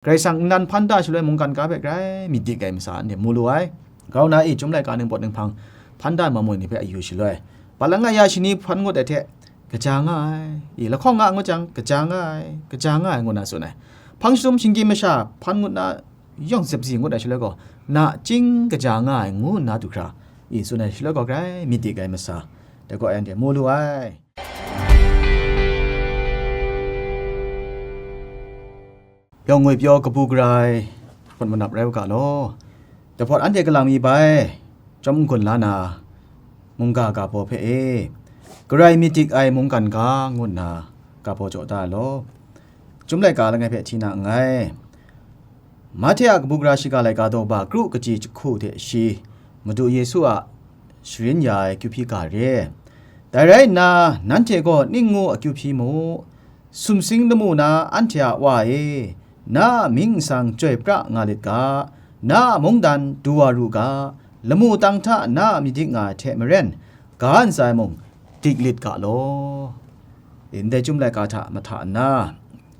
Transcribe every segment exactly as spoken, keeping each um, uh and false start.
Karai Kasang nnan hpan da shaloi mungkan ga hpe grai myit dik ai masa anhte mu lu ai. Grau na e, Chyum laika ningpawt ninghpang hpan da ai mamu ni hpe a yu shaloi, Palanga ya shani hpan ngut ai hte, kaja nga ai, i lahkawng nga ngut jang, kaja nga ai, kaja nga ai, ngu na tsun ai. Hpang shadum shinggyim masha hpan ngut na, yawng zepzi ngut ai shaloi gaw, nachying kaja nga ai, ngu nna du hkra, i tsun ai shaloi gaw, grai myit dik ai masa, dai gaw anhte mu lu ai. Yawng ngwi pyaw kabu gara ai hpawt manap rai u ga law. Dahpawt anhte kalang mi bai, chyawm n-gun la na, mungga ga baw hpe e, Karai myit dik ai mungkan ga, ngu nna ga baw jaw da ai law. Chyum laika langai hpe hti na nngai. Mahte a kabu gara shiga laika daw ba kru kaji jahku hte shi, Madu Yesu a sharin ya ai akyu hpyi ga re. Dai rai nna, nanhte gaw ning ngu akyu hpyi mu, sumsing lamu na anhte a Wa e, na a mying nsang chyoi pra nga lit ga, na a mungdan du wa ru ga, lamu tang hta na a myit dik nga ai hte maren, ga ntsa ai mung dik lit ga law. Ndai Chyum laika hta mahta nna,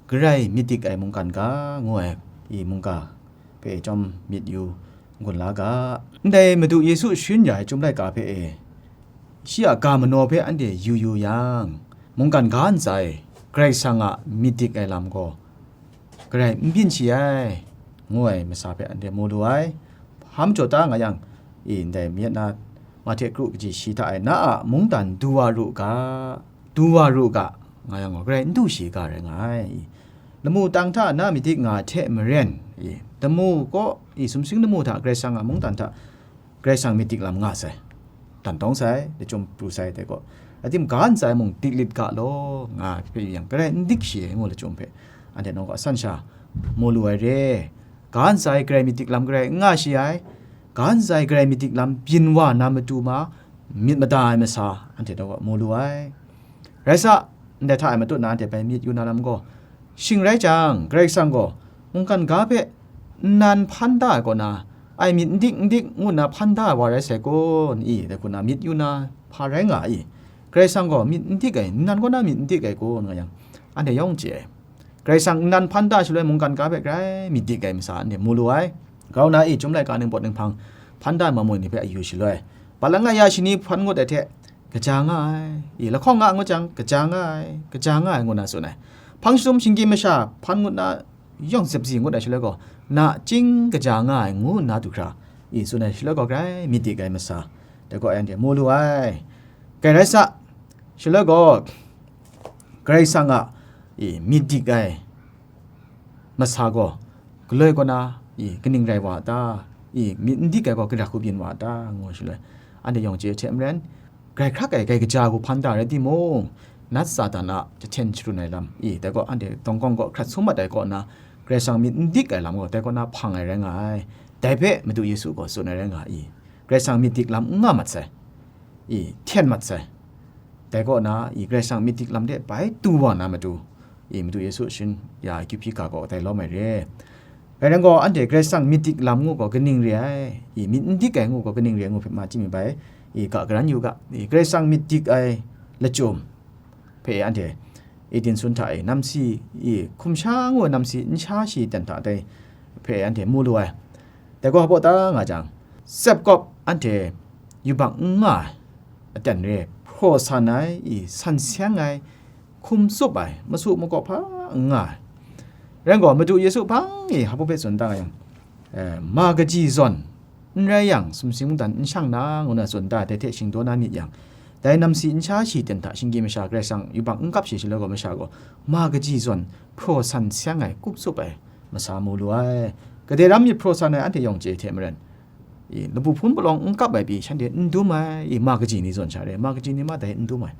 Karai myit dik ai mungkan ga, ngu ai, i mungga hpe chyawm myit yu n-gun la ga. Ndai Madu Yesu sharin ya ai Chyum laika hpe e, shi a ga manaw hpe anhte yu yu yang, mungkan ga ntsa e Karai Kasang a myit dik ai lam gaw, Karai n byin shi ai, ngu ai masa hpe anhte mu lu ai. Hpa majaw ta nga yang, i ndai myit na, Mahte kru kaji shi hta e, na a mungdan du wa ru ga, du wa ru ga, nga yang gaw, Karai n du shi ga rai nga ai. Lamu tang hta na myit dik nga hte maren, i, lamu kaw, i, sumsing lamu hta Karai Kasang a mungdan hta Karai Kasang myit dik lam nga sai, dan tawng sai, lachyum pru sai, dai gaw, adim ga ntsa ai mung dik lit ga law, nga hpe yu yang, Karai n dik shi ai ngu lachyum hpe, anhte nawng gaw asan sha mu lu ai re. Ga ntsa ai Karai myit dik lam Karai n nga shi ai, ga ntsa ai Karai myit dik lam byin wa na matu ma, myit mada ai masa, anhte nawng gaw mu lu ai. Rai sa, ndai hta e matut na anhte bai myit yu na lam gaw, shing rai jang, Karai Kasang gaw mungkan ga hpe nnan hpan da ai kaw na, ai myit n dik n dik ngu nna hpan da ai wa rai sai kun, i, dai hku na myit yu na hpa rai nga i? Karai Kasang gaw myit n dik ai, nnan kaw na myit n dik ai kun, nga yang, anhte yawng chye ai. Karai Kasang nnan hpan da shaloi mungkan ga hpe grai myit dik ai masa anhte mu lu ai. Grau na e, Chyum laika ningpawt ninghpang hpan da ai mamu ni hpe a yu shaloi, palanga ya shani hpan ngut ai hte, kaja nga ai, i, lahkawng nga ngut jang, kaja nga ai, kaja nga ai, ngu na tsun ai. Hpang shadum shinggyim masha hpan ngut na, yawng zepzi ngut ai shaloi gaw, nachying kaja nga ai, ngu nna du hkra, i, tsun ai shaloi gaw, grai myit dik ai masa, dai gaw anhte mu lu ai. Kai rai sa, shaloi gaw, Karai Kasang a, i, myit dik ai masa gaw, galoi kaw na, i, kaning rai wa a ta? I, myit n dik ai gaw, gara hku byin wa a ta? Ngu shaloi, anhte yawng chye hte maren, grai hkrak ai, grai kaja hku hpan da rai timung, nat Satan a jahten sharun ai lam, i, dai gaw anhte dawng kawng gaw hkrat sum mat ai kaw na, Karai Kasang myit n dik ai lam gaw, dai kaw na hpang ai rai nga ai. Dai hpe Madu Yesu gaw tsun ai rai nga i? Karai Kasang myit dik lam n nga mat sai, i, hten mat sai. Dai kaw na, i, Karai Kasang myit dik lam de bai tu wa na matu, i, Madu Yesu sharin ya ai akyu hpyi ga gaw dai lawm ai re. Rai nang gaw, anhte Karai Kasang myit dik lam ngu gaw kaning re ai, i, myit n dik ai ngu gaw kaning re ai ngu hpe ma chyi mi bai, i, ga karan yu ga, i, Karai Kasang myit dik ai lachyum hpe anhte Eden sun hta e namsi, i, hkum sha ngu ai namsi n sha shi ten hta dai hpe anhte mu lu ai. Dai gaw hpaw ta nga jang, tsep kawp anhte yubak n nga ai aten re, hpraw san ai, i, san seng ai, hkum tsup ai, masu makawp hpa n nga ai. Rai gaw, Madu Yesu hpang e hpa hpe tsun ta nga yang, eh, ma kaji zawn n rai yang, sumsing mungdan n shang na, ngu na tsun ta, dai hte shingdaw na myit yang, dai namsi n sha shi ten hta shinggyim masha Karai Kasang yubak n kap shi shaloi gaw, masha gaw ma kaji zawn hpraw san seng ai, hkum tsup ai masa mu lu ai. Kadai ram myit hpraw san ai anhte yawng chye hte maren, i, labu hpun palawng n kap ai pyi shanhte n dum ai, i, ma kaji ni zawn sha re, ma kaji ni ma dai n dum ai,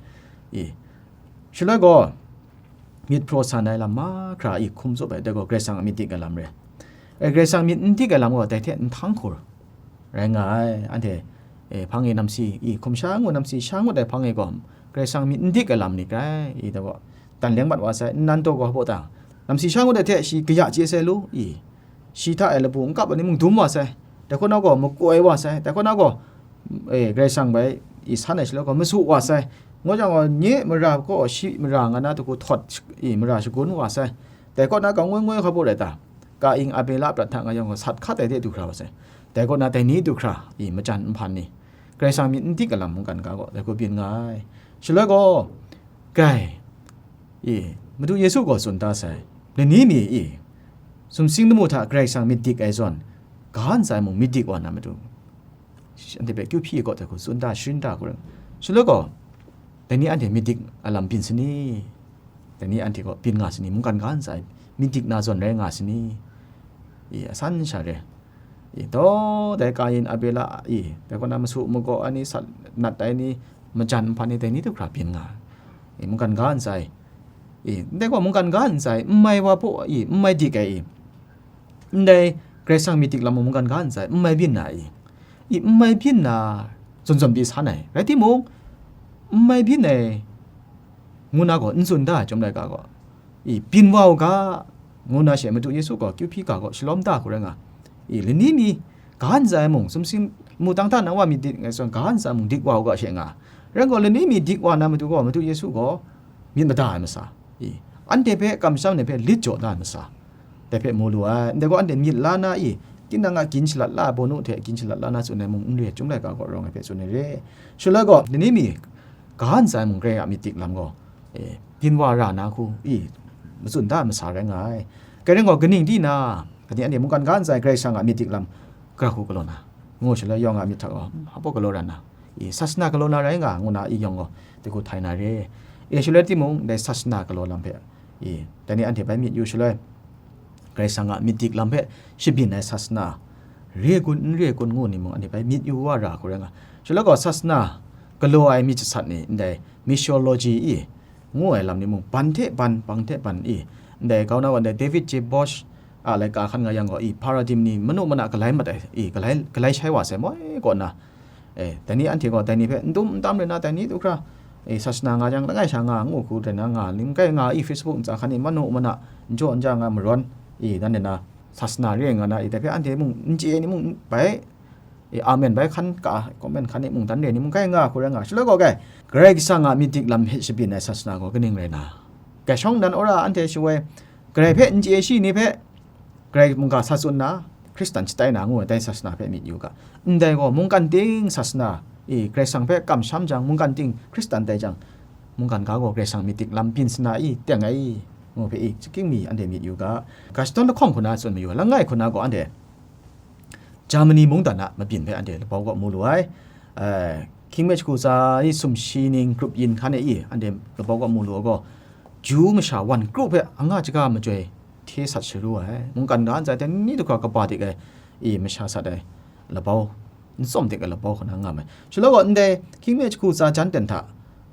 i, shaloi gaw, myit hpraw san ai lam mahkra i hkum tsup ai, dai gaw Karai Kasang a myit dik ai lam re. E, Karai Kasang myit n dik ai lam gaw dai hte n htang hkur rai nga ai. Anhte, e, hpang e namsi, i hkum sha ngu namsi sha ngut ai hpang e gaw, Karai Kasang myit n dik ai lam ni grai, i, dai gaw, dan leng mat wa sai, nnan taw gaw hpaw ta, namsi sha ngut ai hte shi kaya chye sai lu, i, shi hta e labu n kap ai ni mung dum wa sai, dai hku na gaw makoi wa sai, dai hku na gaw, e, Karai Kasang bai i san ai shaloi gaw masu wa sai, ngu jang gaw, nye mara gaw shi mara nga na hta hku htawt, i, mara shagun wa sai, dai kaw na gaw ngoi ngoi hka baw rai ta? Kain Abela prat hta nga yawng gaw sat hkat ai de du hkra wa sai. Dai kaw na dai ni du hkra, i, majan nhpan ni, Karai Kasang myit n dik ai lam mungkan ga gaw dai hku byin nga ai. Shaloi gaw, grai, i, Madu Yesu gaw tsun da sai, lani mi, i, sumsing lamu hta Karai Kasang myit dik ai zawn, ga ntsa ai mung myit dik wa na matu, anhte hpe kyu hpyi ai kaw hte hku tsun da, sharin da hku rai. Shaloi gaw, dai ni anhte myit dik a lam byin sini? Dai ni anhte gaw byin nga sini? Mungkan ga ntsa ai myit dik na zawn rai nga sini? I, asan sha re. I, dai Kain Abela, i, dai kaw na masu magaw ai ni, sat nat ai ni, majan nhpan ni, dai ni du hkra byin nga. I, mungkan ga ntsa ai. I, ndai gaw mungkan ga ntsa ai, n mai wa hpaw, i, n mai dik ai, i. Ndai Karai Kasang myit dik lam mungkan ga ntsa ai, n mai byin na, i. I, n mai byin na, zawn zawn pyi san ai. Rai timung, n mai byin ai, ngu na gaw, n tsun da ai chyawm laika gaw, i, byin wa u ga, ngu na she Madu Yesu gaw kyu hpyi ga gaw shalawm da hku rai nga. I, lani mi ga ntsa ai mung, sumsing lamu tang hta na wa myit dik ai zawn, ga ntsa ai mung dik wa u ga she nga. Rai gaw, lani mi dik wa na matu gaw, Madu Yesu gaw myit mada ai masa, i, anhte hpe kamsham ai hpe lit jaw da ai masa, dai hpe mu lu ai. Ndai gaw, anhte myit la na, i, tinang a gin shalat la ai, bawnu hte gin shalat la na tsun ai mung n re ai chyawm laika gaw, rawng ai hpe tsun ai re. Shaloi gaw, lani mi ga ntsa ai mung Karai a myit dik lam gaw, e, byin wa ra na hku, i, matsun da ai masa rai nga ai. Karai rai gaw, kaning di na, kani anhte mungkan ga ntsa ai Karai Kasang a myit dik lam gara hku galaw na, ngu shaloi yawng a myit hta gaw, hpa galaw ra na, i, sasana galaw na rai nga, ngu na i yawng gaw, dai hku htai na re. E, shaloi timung, dai sasana galaw lam hpe, i, dai ni anhte bai myit yu shaloi, Karai Kasang a myit dik lam hpe shabyin ai sasana re kun, n re kun ngu ni mung, anhte bai myit yu wa ra hku rai nga. Shaloi gaw, sasana galaw ai myit jasat ni, ndai missiology i, ngu ai lam ni mung, ban hte ban, bang hte ban i, ndai kau na gaw, ndai David J. Bosch a laika hkan nga yang gaw, i, paradigm ni manu mana galai mat ai, i, galai, galai shai wa sai moi kaw na, e, dai ni anhte gaw, dai ni hpe n dum n tam rai na, dai ni du hkra, e, sasana nga jang, langai sha nga, ngu hku rai na nga, ning kai nga, i, Facebook ntsa hkan ni manu mana n jaw n ja nga marawn, i, dan de na, sasana re nga na, i, dai hpe anhte mung n chye ai ni mung bai, e, amen bai hkan ka, comment hkan ni mung dan re ni mung kai nga hku rai nga. Shaloi gaw kai, Karai Kasang a myit dik lam hpe shabyin ai sasana gaw kaning rai na? Kai shawng dan wora anhte shawoi, Karai hpe n chye shi ni hpe, Karai mungga sa tsun na, Hkristan shatai na ngu ai dai sasana hpe myit yu ga. Ndai gaw mungkan ting sasana, i, Karai Kasang hpe kamsham jang, mungkan ting Hkristan tai jang, mungkan ga gaw Karai Kasang myit dik lam byin sana i, teng ai, ngu hpe i, chyahking mi anhte myit yu ga. Ga shadawn lahkawng hku na tsun mayu ai, langai hku na gaw anhte Germany mungdan a mabyin hpe anhte labau kaw mu lu ai. Eh, King Mech Kuza i sumshi ning grup yin hkan e i, anhte labau kaw mu lu ai gaw, Ju masha wan kru hpe anga chyahkra majoi hte sat sharu ai, mungkan ga ntsa ai, dai ni du hkra kaba dik ai, i, masha sat ai labau, n tsawm dik ai labau hku na nga ai. Shaloi gaw, ndai King Mech Kuza jan ten hta,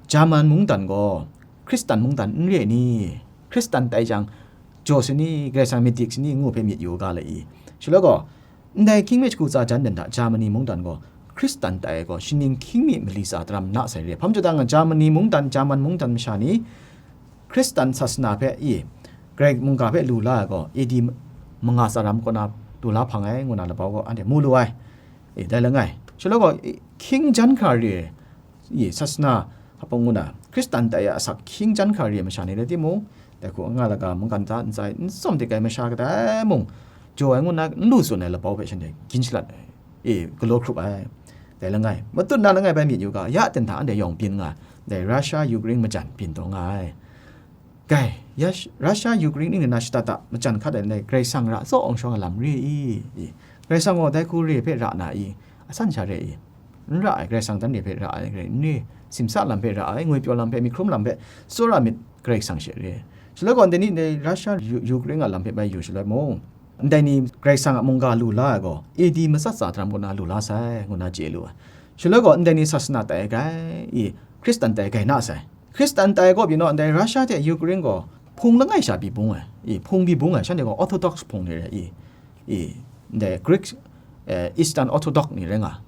German mungdan gaw Hkristan mungdan n re ni? Hkristan tai jang, jaw sini, Karai Kasang myit dik sini ngu hpe myit yu ga le i? Shaloi gaw, ndai King Mech Kuza jan ten hta Germany mungdan gaw Hkristan tai ai gaw, shaning hkying mi mali tsa daram na sai re. Hpa majaw dang, Germany mungdan, German mungdan masha ni Hkristan sasana hpe i, Karai mungga hpe lu la ai gaw, A D manga tsa ram kaw na lu la hpang ai, ngu na labau gaw anhte mu lu ai. E, dai langai. Shaloi gaw, i, hkying jan hkra re, i, sasana hpa ngu na, Hkristan tai a asak hkying jan hkra re ai masha ni rai timung, dai hku anga laga mungkan hta n tsai, n tsawm dik ai masha kadai mung, jaw ai ngu na n lu tsun ai labau hpe shanhte gin shalat ai, e, galaw hkrup ai. Dai langai, matut na langai bai myit yu ga, ya ten hta anhte yawng byin nga, dai Russia, Ukraine majan byin taw nga ai. Gai, ya sh-, Russia, Ukraine ning na shada da majan hkat ai ndai Karai Kasang ra tsaw awng shawng ai lam re i? I, Karai Kasang gaw dai hku re hpe ra na i? Asan sha re i? N ra ai, Karai Kasang dan re hpe ra ai, n re, simsa lam hpe ra ai, ngwipyaw lam hpe, myi hkrum lam hpe, tsawra myit Karai Kasang she re. Shaloi gaw, ndai ni ndai Russia, Yu-, Ukraine a lam hpe bai yu shaloi mung, ndai ni Karai Kasang a mungga lu la ai gaw, A D matsat tsa daram kaw na lu la sai, ngu na chye lu ai. Shaloi gaw, ndai ni sasana tai ai gai i? Hkristan tai ai gai na sai. Hkristan tai ai kaw pyi naw, ndai Russia hte Ukraine gaw hpung langai sha pyi bung ai, i, hpung pyi bung ai, shanhte gaw Orthodox hpung ni rai, i, i, ndai Greek, eh, Eastern Orthodox ni rai nga.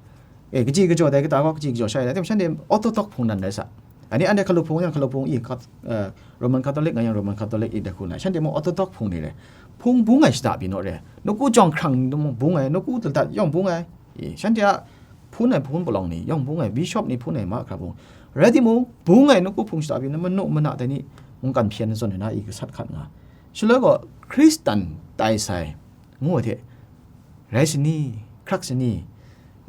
E, kaji kajaw dai kata gaw, kaji kajaw shai dai, shanhte Orthodox hpung nan rai sa. Ani anhte hkalup hpung yang hkalup hpung, i, kat-, eh, Roman Catholic nga yang Roman Catholic i dai hku na, shanhte mung Orthodox hpung ni rai. Hpung bung ai shada pyi naw re. Nawku jawng hkrang ni mung bung ai, nawku ladat yawng bung ai. I, shanhte a hpun ai hpun palawng ni yawng bung ai, bishop ni hpun ai mahkra bung. Rai timung, bung ai nawku hpung shada pyi na, manu mana dai ni mungkan hpyen na zawn na i gasat hkat nga. Shaloi gaw, Hkristan tai sai, ngu ai hte, rai sani, hkrak sani,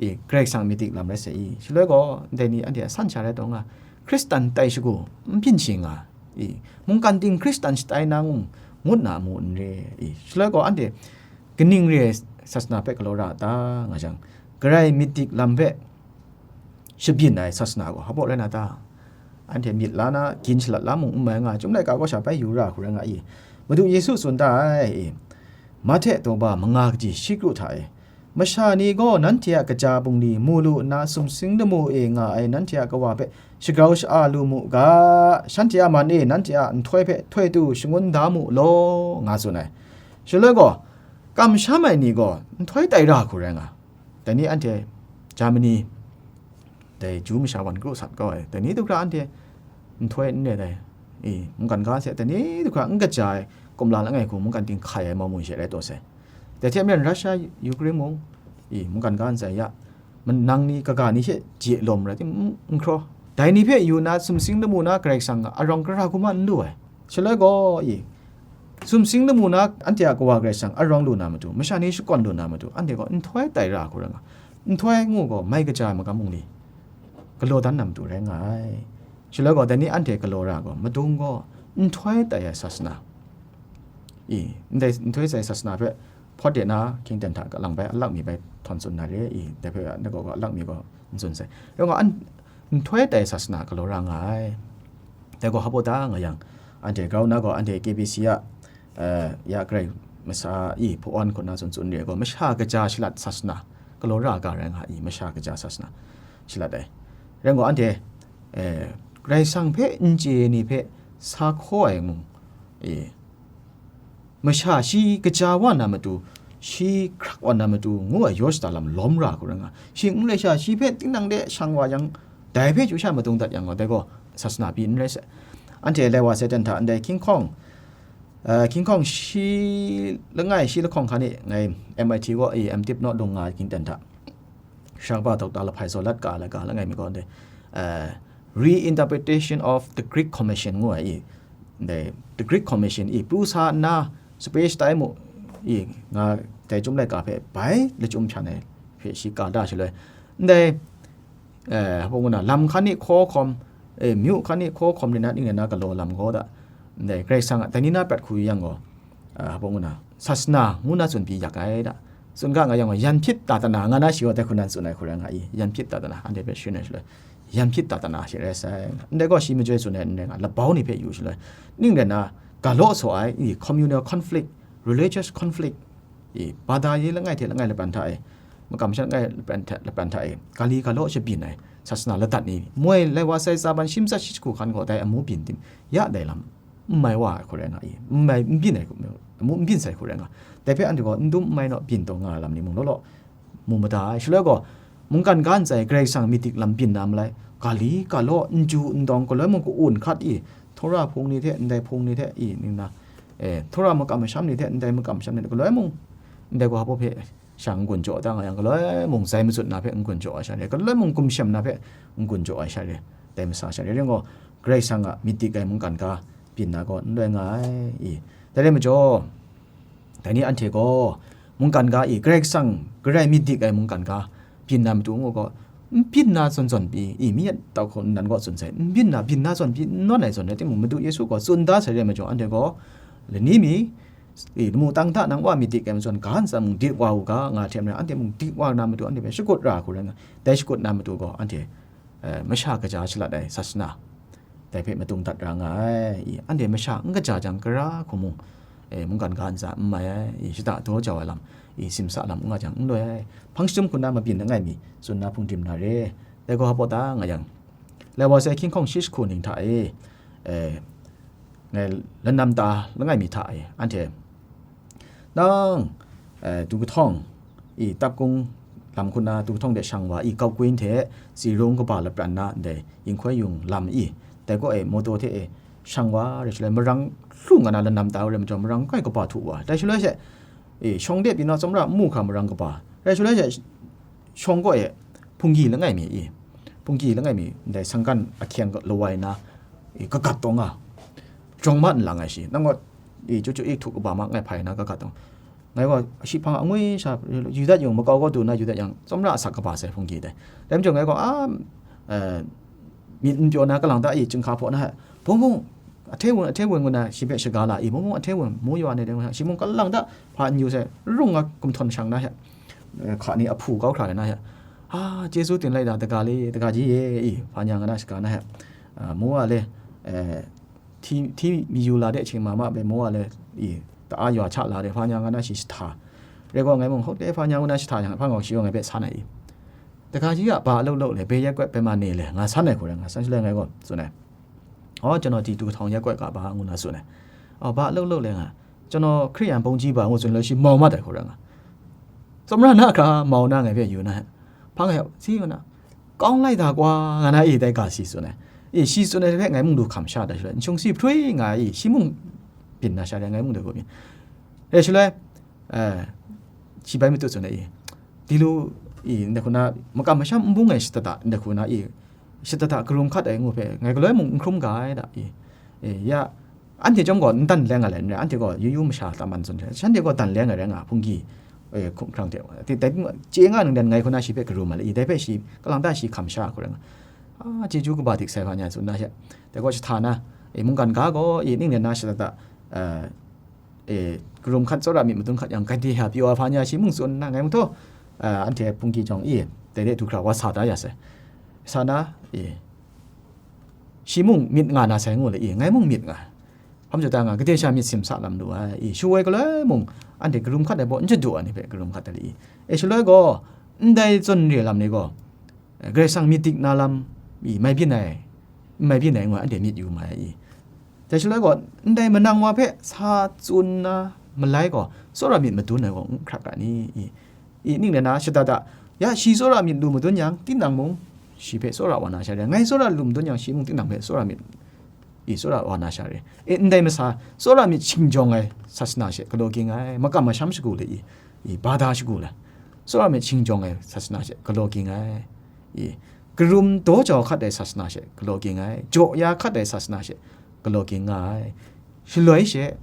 i, Karai Kasang myit dik lam rai sai i. Shaloi gaw, ndai ni anhte a san sha rai taw nga, Hkristan tai shagu, n byin shi nga, i, mungkan ting Hkristan shatai na ngu, ngut na amu n re, i. Shaloi gaw, anhte kaning re ai sasana hpe galaw ra a ta, nga jang, Karai myit dik lam hpe shabyin ai sasana gaw hpa rai na ta? Anhte myit la na, gin shalat la mung n mai nga, Chyum laika gaw sha bai yu ra hku rai nga i. Madu Yesu tsun da ai, i, Mahte daw ba manga kaji shi kru hta e, masha ni gaw nanhte a kaja bungli mu lu nna, sumsing lamu e nga ai nanhte a Kawa hpe shagrau sha-a lu mu ga, shanhte a man e nanhte a nhtoi hpe htoi tu shangun da mu law, nga tsun ai. Shaloi gaw, kamsham ai ni gaw nhtoi tai ra hku rai nga. Dai ni anhte Germany, dai Ju masha wan kru sat kau ai, dai ni du hkra anhte nhtoi n re ai, i, mungkan ga se, dai ni du hkra n kaja ai, kumla langai hku mungkan ting hkai ai, mau mung she rai taw sai. Dai hte maren Russia, Ukraine mung, i, mungkan ga n sai ya, manang ni, kaga ni she je lawm rai tim, n, n hkraw. Dai ni hpe yu na, sumsing lamu na, Karai Kasang a arawng kara hku ma n lu ai. Shaloi gaw, i, sumsing lamu na, anhte a Kawa Karai Kasang arawng lu na matu, masha ni shakawn lu na matu, anhte gaw nhtoi tai ra hku rai nga, nhtoi ngu gaw mai kaja ai magam bungli galaw dan na matu rai nga ai. Shaloi gaw, dai ni anhte galaw ra gaw, madung gaw nhtoi tai ai sasana, i, ndai nhtoi tai ai sasana hpe hpawt de na, hkying ten hta kalang bai a lakmi bai htawn tsun na re, i, dai hpe na gaw gaw a lakmi gaw n tsun sai. Rai gaw, an, nhtoi tai ai sasana galaw ra nga ai. Dai gaw hpa ta nga yang, anhte grau na gaw, anhte K B C a, eh, ya Karai masa i hpawan hku na tsun tsun re gaw, masha kaja shalat sasana galaw ra ga rai nga i, masha kaja sasana shalat ai. Rai gaw, anhte, eh, Karai Kasang hpe n chye ni hpe sa hkaw ai mung, e, masha shi kaja wa na matu, shi hkrak wa na matu ngu ai yaw shada lam lawm ra hku rai nga. Shing n rai sha, shi hpe tinang de shang wa yang, dai hpe chyu sha madung dat yang gaw, dai gaw sasana pyi n rai sai. Anhte lai wa sai ten hta, ndai hkying hkawng, eh, hkying hkawng shi langai shi lahkawng hkan e, ngai M I T gaw, e, M Div naw lung nga hkying ten hta, Sharpa Doctor Lahpai Zaw Lat ka ai ga langai mi gaw, ndai, eh, Reinterpretation of the Greek Commission ngu ai i, ndai, The Great Commission i pru sa nna, sape shatai mu i, nga dai Chyum laika hpe bai lachyum hpyan ai hpe shi ka da shaloi, ndai, eh, hpa ngu na, lam hkan ni hkaw hkawm, eh, myu hkan ni hkaw hkawm rin na ning rai na galaw lam gaw da, ndai, Karai Kasang a dai ni na prat hku yang gaw, ah, hpa ngu na, sasana ngu na tsun pyi yak ai da. Tsun ga nga yang gaw, yan hpyit tatana nga na shi gaw dai hku nan tsun ai hku rai nga i, yan hpyit tatana, anhte hpe sharin ai shaloi, yan hpyit tatana she rai sai. Ndai gaw shi majoi tsun ai n rai nga, labau ni hpe yu shaloi, ning rai na, ga law saw ai, i, communal conflict, religious conflict, i, bada ye langai hte langai lapran hta e, makam shan langai lapran hta, lapran hta e, ga li ga law shabyin ai, sasana ladat ni, moi lai wa sai tsa ban shi matsat shi jahku hkan gaw dai amu byin tim, ya dai lam, n mai wa ai hku rai nga i, n mai, n byin ai hku, amu n byin sai hku rai nga. Dai hpe anhte gaw n dum n mai naw byin taw nga ai lam ni mung law law, mu mada ai. Shaloi gaw, mungkan ga ntsa e Karai Kasang myit dik lam byin na malai, ga li ga law, n ju n dawng, galoi mung ka-un hkat i, Tora hpung ni hte ndai hpung ni hte i, ning na, eh, Tora makam masham ni hte ndai makam masham ni hte galoi mung, ndai gaw hpa hpe sha n-gun jaw da nga yang, galoi mung zai matsut na hpe n-gun jaw ai sha re, galoi mung gumshem na hpe n-gun jaw ai sha re, dai masa sha re, ring gaw, Karai Kasang a myit dik ai mungkan ga byin na gaw n loi nga ai, i. Dai rai majaw, dai ni anhte gaw, mungkan ga i, Karai Kasang, Karai myit dik ai mungkan ga byin na matu ngu gaw, n byin na zawn zawn pyi, i, mi tau hku nan gaw tsun sai, n byin na, byin na zawn pyi, n nawn ai zawn rai timung, Madu Yesu gaw tsun da sai rai majaw, anhte gaw, lani mi, i, lamu tang hta nang wa myit dik ai matsawn, ga ntsa mung dik wa u ga, nga hte maren, anhte mung dik wa na matu, anhte hpe shakut ra hku rai nga, dai shakut na matu gaw, anhte, eh, masha kaja shalat ai sasana, dai hpe madung dat ra nga ai. I, anhte masha n kaja jang, kara hku mung, eh, mungkan ga ntsa n mai ai, i, shada daw jau ai lam, i, simsa lam n nga jang n loi ai. Hpang shadum hku na mabyin langai mi, tsun na hpung dim na re. Dai gaw hpa ta nga yang, lai wa sai hkying hkawng shi jahku ning hta e, eh, ngai lanam ta langai mi hta e, anhte nang, eh, du kahtawng i, Tapkung lam hku na du kahtawng de shang wa i, Kaukun hte Zirung kaba lapran na ndai, Yinghkoi Yung lam i, dai kaw e mawtaw hte e shang wa, rai shaloi marang hlu nga na lanam ta rai majaw, marang kai kaba htu wa, dai shaloi she, e, shawng de pyi na tsawmra n mu hkra marang kaba, rai shaloi she, shawng kaw e hpunggi langai mi i, hpunggi langai mi ndai sangkan ahkyeng lawai na, i, kagat taw nga, jawng ma n lang ai shi, nang gaw, i, chyu chyu i htu kaba ma ngai hpai na kagat taw, Ngai gaw shi hpang angwi sha, yu dat yung, makau kaw du na yu dat yang, tsawmra asak kaba sai hpunggi dai. Dai majaw ngai gaw, a, eh, myit n pyaw na kalang ta i chyinghka hpaw na, bung bung, ahte wun, ahte wun ngu na, shi hpe shaga la i, bung bung, ahte wun, mu yaw ai ni dai ngu na, shi mung kalang ta, hpa n yu sai, rung nga kumhtawn shang na hte, eh, hka ni ahpu kau hkra na hte, a, chyeju tin lai da, daga le, daga ji ye, i, hpa nya nga na shaga na hte, a, mu a le, eh, hti, hti mi yu la de, hkying ma ma bai mu a le, i, ta a yaw hta la de, hpa nya nga na shi shahta. Rai gaw ngai mung, hok de, hpa nya ngu na shahta yang, hpa ngau shi gaw ngai hpe san ai i. Daga ji a ba a lauk lauk le, bai ya kawt bai ma ne le, nga san ai hku rai nga, san shaloi ngai gaw, tsun ai. Aw, ကျွန်တော်ဒီတူထောင်ရပ်ကွက်ကပါ ngu na tsun ai. Aw, ba a lauk lauk le nga, ကျွန်တော်ခရစ်ယာန်ဘုန်းကြီးပါ ngu tsun law shi mau mat ai hku rai nga. Tsawmra na hkra mau na ngai hpe yu na, hpa ngai, si nga na, ကောင်းလိုက်တာကွာ nga na i dai ga si tsun ai. I, shi tsun ai hpe ngai mung du hkam sha da shaloi, nshung si hprui nga i, shi mung byin na sha rai, ngai mung du gaw byin. Rai shaloi, eh, shi bai matut tsun ai i, di lu i, ndai hku na, makam masham n bung ai shata ta, ndai hku na i, shata ta karum hkat ai ngu hpe, ngai galoi mung n hkrum ga ai da i, e, ya, anhte chyawm gaw n dan leng ai le, n rai, anhte gaw yu yu masha hta man tsun hte, shanhte gaw dan leng ai rai nga, hpunggi, e, hkum hkrang hte, ti, dai, chye nga nang dan ngai hku na shi hpe karum ai le i, dai hpe shi, kalang ta shi hkam sha hku rai nga, a, chyeju kaba dik sai hpa nya tsun na she, dai gaw shahta na, e, mungkan ga gaw, e, ning len na shata ta, e, e, karum hkat tsawra myit madun hkat yang, gade hya pyaw ai hpa nya shi mung tsun na, ngai mung htaw, a, anhte hpunggi jawng i, dai de du hkra wa sa da ya sai. Sa na, e, shi mung myit nga na sai ngu le i, ngai mung myit nga. Hpam jaw ta nga, gade sha myit sim sa lam lu ai i, shu woi galoi mung, anhte karum hkat ai baw n chadu ai ni hpe karum hkat ai le i. E, shaloi gaw, ndai zawn re lam ni gaw, Karai Kasang myit dik na lam i mai byin ai, n mai byin ai ngu ai, anhte myit yu ma ai i. Dai shaloi gaw, ndai manang wa hpe sa tsun na malai gaw, tsawra myit madun ai gaw n hkrat ga ni i. I ning rai na shada da, ya shi tsawra myit lu madun yang, tinang mung shi hpe tsawra wa na sha rai, ngai tsawra lu madun yang, shi mung tinang hpe tsawra myit i tsawra wa na sha re. E, ndai masa, tsawra myit shingjawng ai sasana she galaw ging ai, makam masham shagu le i, i bada shagu le, tsawra myit shingjawng ai sasana she galaw ging ai, i karum daw jau hkat ai sasana she galaw ging ai, jaw ya hkat ai sasana she galaw ging nga ai. Shaloi she,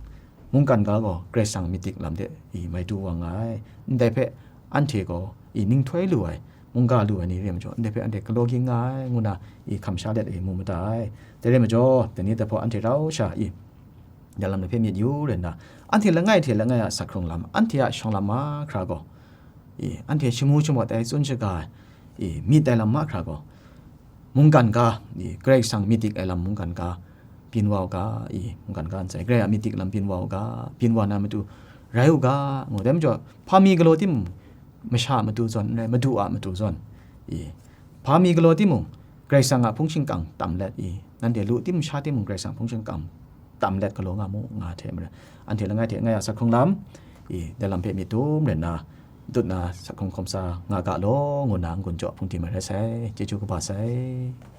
mungkan ga gaw Karai Kasang myit dik lam de i mai du wa nga ai. Ndai hpe anhte gaw i ninghtoi lu ai, mungga lu ai ni re majaw, ndai hpe anhte galaw ging nga ai, ngu na i hkam sha let i mu mada ai. Dai re majaw, dai ni dai hpaw anhte rau sha i, dai lam ni hpe myit yu rai nna, anhte langai hte langai a asak hkrung lam, anhte a shawng lam mahkra gaw, i, anhte shamu shamawt ai tsun shaga ai, i, myit ai lam mahkra gaw, mungkan ga, i, Karai Kasang myit dik ai lam mungkan ga, byin wa u ga, i, mungkan ga nsai, Karai a myit dik lam byin wa u ga, byin wa na matu rai u ga, ngu dai majaw, hpa mi galaw timung, masha a matu zawn n rai, madu a matu zawn, i, hpa mi galaw timung, Karai Kasang a hpung shingkang tam let, i, nanhte lu tim sha timung, Karai Kasang hpung shingkang tam let galaw nga mu, nga hte maren, anhte langai hte langai a asak hkrung lam, i, dai lam hpe myit dum rai nna, dut na, asak hkrung hkawm sa nga ga law, ngu na n-gun jaw hpung tim ai rai sai, chyeju kaba sai.